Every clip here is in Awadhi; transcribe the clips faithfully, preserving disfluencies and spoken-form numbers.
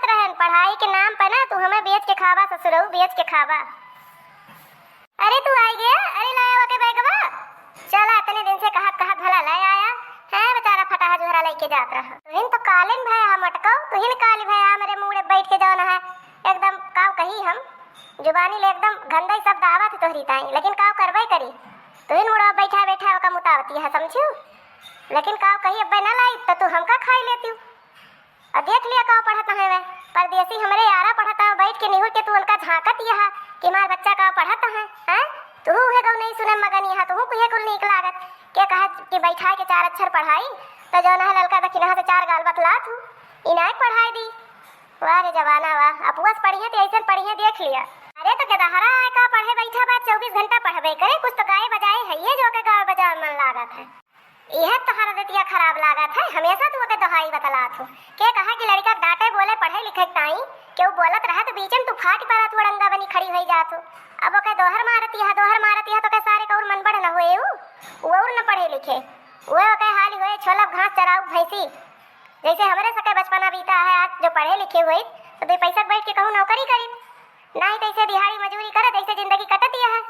रहन, पढ़ाई के नाम पे ना तू हमें बेच के खावा ससुरऊ, बेच के खावा। अरे तू आई गया, अरे लाया ओके बैगवा। चला, इतने दिन से कहत कहत भला ले आया। है बेचारा फटाहा जुहरा लेके जात रहा। तुहिन तो कालिन भया हम अटकऊ, तुहिन काली भया हमरे मुड़े बैठ के जौन है, एकदम काव कही हम, जुबानी ले एकदम गंदा ही शब्द आवत है तोहरी ताई, लेकिन काव करबे करी। तुहिन मुड़वा बैठा बैठा ओका मुतावती है, समझू? लेकिन काव कही अब्बे न लाई, तो तू हमका खाई लेती। और देख लिया काव पढ़त है वे, परदेसी हमरे यारा पढ़त है, बैठ के निहुर के तू उनका झांकत यह कि हमार बच्चा काव पढ़त है, हैं? तू उहे गौ नहीं सुने मगन यह, तू कुहे कुल नीक लागत। के कहा कि बैठा के चार अक्षर पढ़ाई, तो जौन है ललका दखिनहा से चार गाल बतला तू, इनाय पढ़ाई दी। वाह रे जमाना वाह, अपुआ से पढ़िए तो ऐसे पढ़िए देख लिया। अरे तो गेदहरा है का पढ़े बैठा बा, चउबीस घंटा पढ़बे करे, कुछ तो गाए बजाए है ये जो के गाए बजाए मन लागत है। इहे तोहर आदतिया खराब लागत है, हमेशा तू ओके दोहाई बतलात हो। के कहा कि लड़का डांटे बोले पढ़े लिखे के ताई, केहू बोलत रहे तो बीच में तू फाट पड़त हो, अड़ंगा बनी खड़ी होई जात हो। अब ओके दोहर मारत यह, दोहर मारत यह तो के सारे कौर मन बढ़ न होए उ, उ और न पढ़े लिखे, उ ओके हाल होए छोलब घास चराऊ भैंसी। जैसे हमरे सके बचपना बीता है, आज जो पढ़े लिखे हुए तो दो पैसा बैठ के कहूँ नौकरी करी, नाही तैसे दिहाड़ी मजूरी करे, तैसे जिंदगी कटत यह है।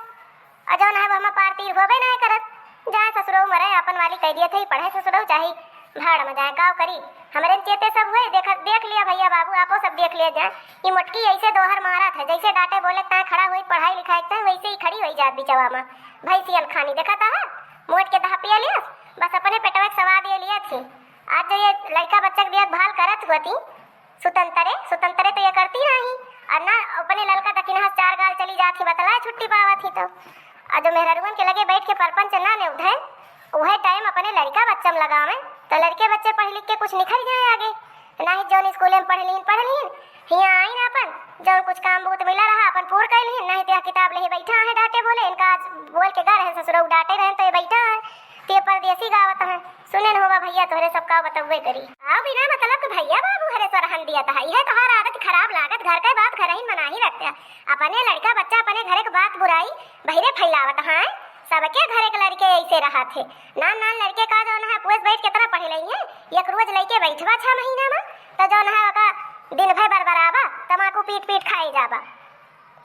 और जौन है वो हम पार तीर होबे नाय करत। जाए ससुरऊ मरे, आपन वाली कह दिए थे, पढ़े ससुरऊ चाही भाड़ में जाए, काव करी। हमरे चेते सब हुए, देख, देख लिया भैया बाबू, आपो सब देख लिया जाए। ये मोटकी ऐसे दोहर मारत है, जैसे डांटे बोले ताए खड़ा हुई, पढ़ाई लिखाई ताए वैसे ही खड़ी हुई जात बिचवा में। भैंसियन खानी देखा था, मोट के दहा पिया लिया, बस अपने पेटवा के सवाद ये लिया थी। आज जो ये लड़का बच्चा के देखभाल करत हुआ थी, सुतंतरे, सुतंतरे तो ये करती नाही। और ना अपने ललका दखिनहा चार गाल चली जात ही, बतलाए छुट्टी पावत ही तो। और जो मेहररुअन के लगे बैठ के परपंच ना ने उधे, उहे टाइम अपने लड़का बच्चा में लगावे, तो लड़के बच्चे पढ़ लिख के कुछ निखर जाए आगे। नाही जौन स्कूले में पढ़ लीन, पढ़ लीन, हियाँ आइन अपन, जौन कुछ काम बूत मिला रहा, अपन पूर कर लीन, नाही तो यह किताब लेहे बैठा है डांटे बोले, इनका आज बोल के गा रहे ससुरऊ डांटे रहे तो ये बैठा है। ते परदेसी गावत हैं। सुने न होबा भैया, तोहरे सब का बतउबे करी। आओ बिना मतलब के भैया बाबू हरे सरहन दिया तहा। यह तोहार आदत खराब लागत, घर के बात घर ही मनाही रखते हैं। अपने लड़का बच्चा अपने घरे के बात बुराई बहिरे फैलावत हैं। सबके घरे के लड़के ऐसे रहत है। नान नान लड़के का जौन है पुएस बैठ कितना पढ़े लई है। एक रोज लइके बैठबा छह महीना में, तो जौन है ओका दिन भर बरबराबा, तमाकू पीट पीट खाए जाबा।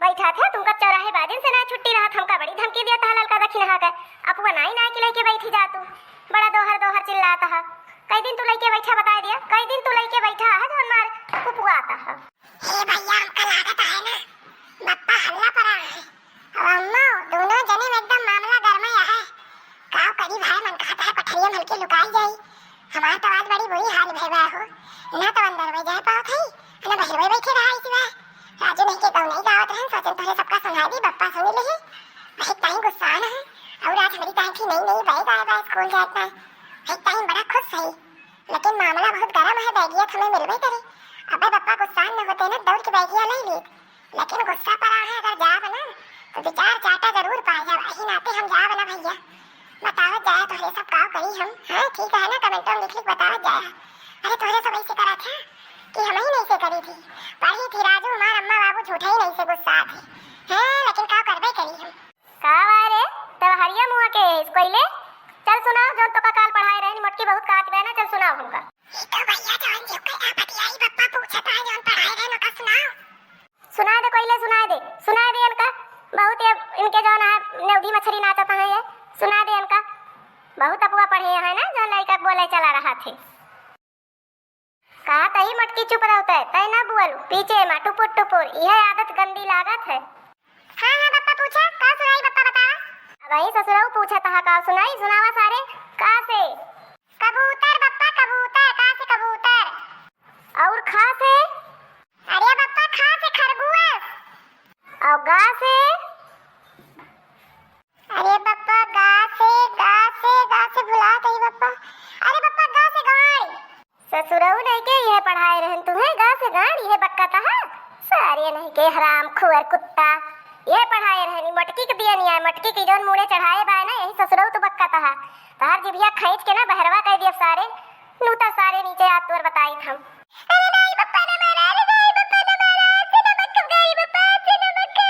बैठा थे तुमका चौराहे बाजिन से ना छुट्टी रहत, हमका बड़ी धमकी दिया था ललका दखिनहा के। अपुआ नाई नाई के लेके बैठी जा तू, बड़ा दोहर दोहर चिल्लाता है। कई दिन तू लेके बैठा बता दिया, कई दिन तू लेके बैठा है जो मार कुपुआता है। हे भैया, हमका लागत है ना बप्पा हल्ला परा है। अब अम्मा दोनों जने में एकदम मामला गरमाया है। का करी भाई, मन कहता है कोठरिया में हमके लुकाई जाई। हमार तो आज बड़ी बुरी हाल भय बा हो, ना तो अंदर में जाए पावत है, ना बहरवे बैठे रहा इसी बार। राजू नहीं के गाँव नहीं गावत रहन, सोचन तोहरे सबका सुना दी, बप्पा सुनी लेही। वही ताई गुस्सा न है, और आज हमारी ताई की नई नई बैग आए बा स्कूल जात ना, वही ताई बड़ा खुश है। लेकिन मामला बहुत गरम है, बैगिया तो हमें मिलबे करे। अबे बप्पा गुस्सा न होते ना, दौड़ के बैगिया ले ली। लेकिन गुस्सा पर आहे, अगर जाब ना, तो दो चार चाटा जरूर पाए जाब। यही नाते हम जाब ना भैया। बतावत जाया तोहरे सब काव करी हम। हाँ, ठीक है ना, कमेंटों में लिख लिख बतावत जाया। अरे तोहरे सब ऐसे करा था कि हम ही नहीं से करी थी। पढ़ी थी राजू, मार अम्मा बाबू झूठा ही नहीं से गुस्सा थे। हाँ, लेकिन काव करबे करी हम। का बा रे, तब हरिया मुँह के इसको ले। चल सुनाओ, जौन तो का काल पढ़ाए रहे, मोटकी बहुत काट गए ना, चल सुनाओ हमका। ई तो भैया जौन जो के आ बतियाई बप्पा पूछत है, जौन पढ़ाए रहे, ओका सुनाओ। सुनाए दे कोइले, सुनाए दे, सुनाए दे इनका। बहुत ये इनके जौन है नेउदी मछरी नाचत है ये, सुनाए दे इनका। बहुत अपुआ पढ़े हैं ना, जौन लड़का बोले चला रहा थे। कहा तही मटकी चुप रहते, तय ना बुअलू, पीछे मा टुपुर टुपुर, यह आदत गंदी लागत है। हाँ हाँ बप्पा पूछा, का सुनाई बप्पा बतावा। अब वही ससुरऊ पूछा तहा का सुनाई, सुनावा सारे, का से? कबूतर बप्पा कबूतर, का से कबूतर। और खा से? अरे बप्पा खा से खरगोश। और गा से? अरे बप्पा गा से, गा से, गा से भुला गई बप्पा। अरे बप्पा गा से गाय। ससुरऊ नहीं के यह पढ़ाए रहन तुम्हें, गा से गांड यह बक्का तहा। सारे नहीं के हराम खुअर कुत्ता। यह पढ़ाए रहनी मटकी के दिया नहीं आए, मटकी की जौन मुड़े चढ़ाए बाय ना, यही ससुरऊ तो बक्का तहा। तहार जिभिया खींच के ना बहरवा कह दिया सारे। नूता सारे नीचे आ तोर बताई हम। अरे नहीं बप्पा ना मारा, अरे नहीं बप्पा ना मारा, से ना बक्का गई बप्पा, से ना बक्का।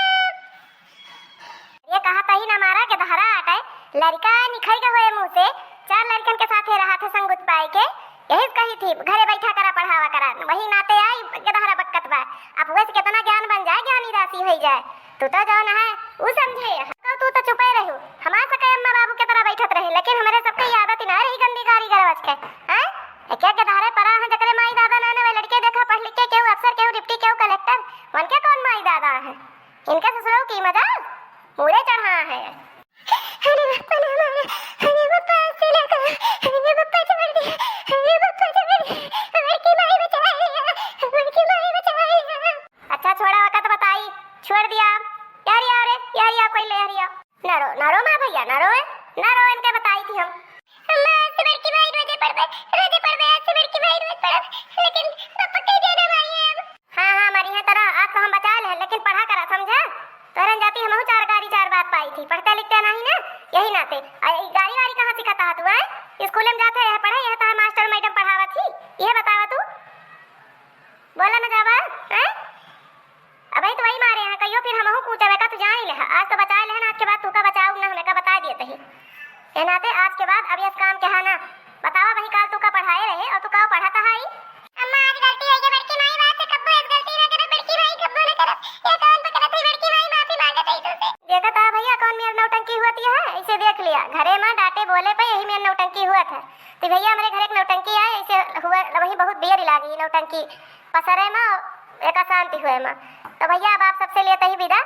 ये कहा तही ना मारा के दहरा आटे, लड़का निखर के हुए मुंह से, चार लड़कन के साथे रहा थे संगुत पाए के, यही कही थी घरे बैठा करा पढ़ावा करा, वही नाते आई के दहरा बक-, तू तो जौन है, ऊ समझे। तो तू तो चुपे रहू। हमार सके अम्मा बाबू के तरह बैठत रहे, लेकिन हमरे सबके ई आदत ना रही गंदी गारी गलौज के। हैं? एक एक गधारे परा हैं, जकरे माई दादा ना, ना वे लड़के देखा पढ़ लिख के, केहू अफसर, केहू डिप्टी, केहू कलेक्टर। उनके कौन माई दादा है? इनके ससुरों की मजाल मूड़े चढ़ा है। अरे बाप रे हमारा, अरे बापा, आज से लगा, अरे बापा, छोड़ दे, अरे बापा, छोड़ दे, हमार की माई बचाए, हमार की माई बचाए। अच्छा, छोड़ा, वकत बताई, छोड़ दिया। यार, यार, रे, यार, यार, कोई ले, यार, यार। ना रो, ना रो माँ भैया, ना रो, ना रो, इनके बताई थी हम। अम्मा, आज से बड़की माई रोजे पड़बे, रोजे पड़बे, आज से बड़की माई रोज पड़ब, लेकिन पापा कह दिया ना माई है अब। हाँ, हाँ, मारी है तरह, आज तो हम बचा ले, लेकिन पढ़ा करा, समझा? तोहरन जाती हमहू चार गारी चार बात पाई थी, पढ़ते लिखते नहीं ना, यही नाते। आ, ई गारी वारी कहाँ सिखाता है तू, हैं? स्कूल में जाते है पढ़े, यह तो है मास्टर मैडम पढ़ावत ही, यह बतावा तू। बोला ना जावा, हैं? अबे तो वही मारे हैं, कहियो फिर हमहू कूचबे का, तू जान ही ले, आज तो बचा ले ना, आज के बाद तू का बचाऊ ना, हमें का बता दिए तही। ए नाते आज के बाद अब यस काम के है ना। बतावा, वही काल तू का पढ़ाए रहे और तू का पढ़ाता है ई? अम्मा, आज गलती हो गई बड़की माई, बात से कब्बो ऐस गलती ना करब बड़की माई, कब्बो ना करब। ये कौन पकड़त है बड़की माई, माफी मांगत है तुमसे। देखा था भैया, कौन मेर नौटंकी हुआ थी है, इसे देख लिया, घरे माँ डांटे बोले पे यही मेर नौटंकी हुआ था। तो भैया, हमरे घर एक नौटंकी आए, इसे हुआ वही बहुत बेर लागी नौटंकी पसरे माँ, एक अशांति हुए माँ। तो भैया, अब आप सबसे लेते ही विदा।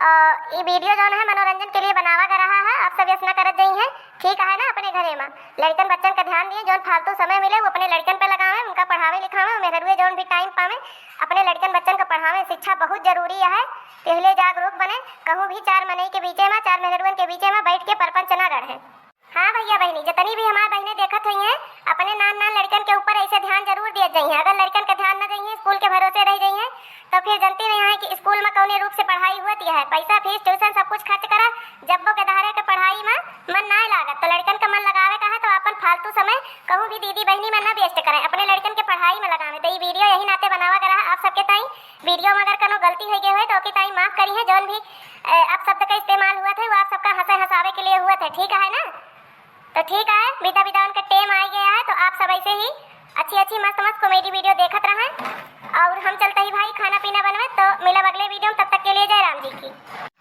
और ई वीडियो जौन है मनोरंजन के लिए बनावा ग रहा है, आप सब यस ना करत जाई हैं, ठीक है ना? अपने घरे में लड़कन बच्चन का ध्यान दिए, जौन फालतू समय मिले वो अपने लड़कन पे लगावे, उनका पढ़ावे लिखावे, मेहरुए जौन भी टाइम पावे अपने लड़कन बच्चन का पढ़ावे। शिक्षा बहुत जरूरी है, पहले जागरूक बने, कहूँ भी चार मनई के बीचे में, चार मेहरुअन के बीचे में बैठ के परपंच ना गढ़े। हाँ भैया बहिनी, जितनी भी हमार बहिने देखत हुई हैं, अपने नान नान लड़कन के ऊपर ऐसे ध्यान जरूर दिए जाइए। अगर लड़कन के ध्यान न जाइए, स्कूल के भरोसे रह जाइए, तो फिर जनती नहीं है कि स्कूल में कौने रूप से पढ़ाई होती है। पैसा, फीस, ट्यूशन सब कुछ खर्च करा, जब वो गधारे के पढ़ाई में मन ना लागत, तो लड़कन का मन लगावे का है, तो अपन फालतू समय कहूँ भी दीदी बहिनी में ना वेस्ट करें, अपने लड़कन के पढ़ाई में लगावे। तो ये वीडियो यही नाते बनावा ग रहा आप सबके ताई। वीडियो में अगर कौनो गलती हो गई हो तो ओके ताई माफ करी है, जौन भी अ, अपशब्द का इस्तेमाल हुआ था, वो आप सबका हंसे हंसावे के लिए हुआ था, ठीक है ना? तो ठीक है, विदा विदा उनका टेम आ गया है, तो आप सब ऐसे ही अच्छी अच्छी मस्त मस्त कॉमेडी वीडियो देखत रहें। और हम चलते ही भाई खाना पीना बनवे, तो मिलब अगले वीडियो में, तब तक के लिए जय राम जी की।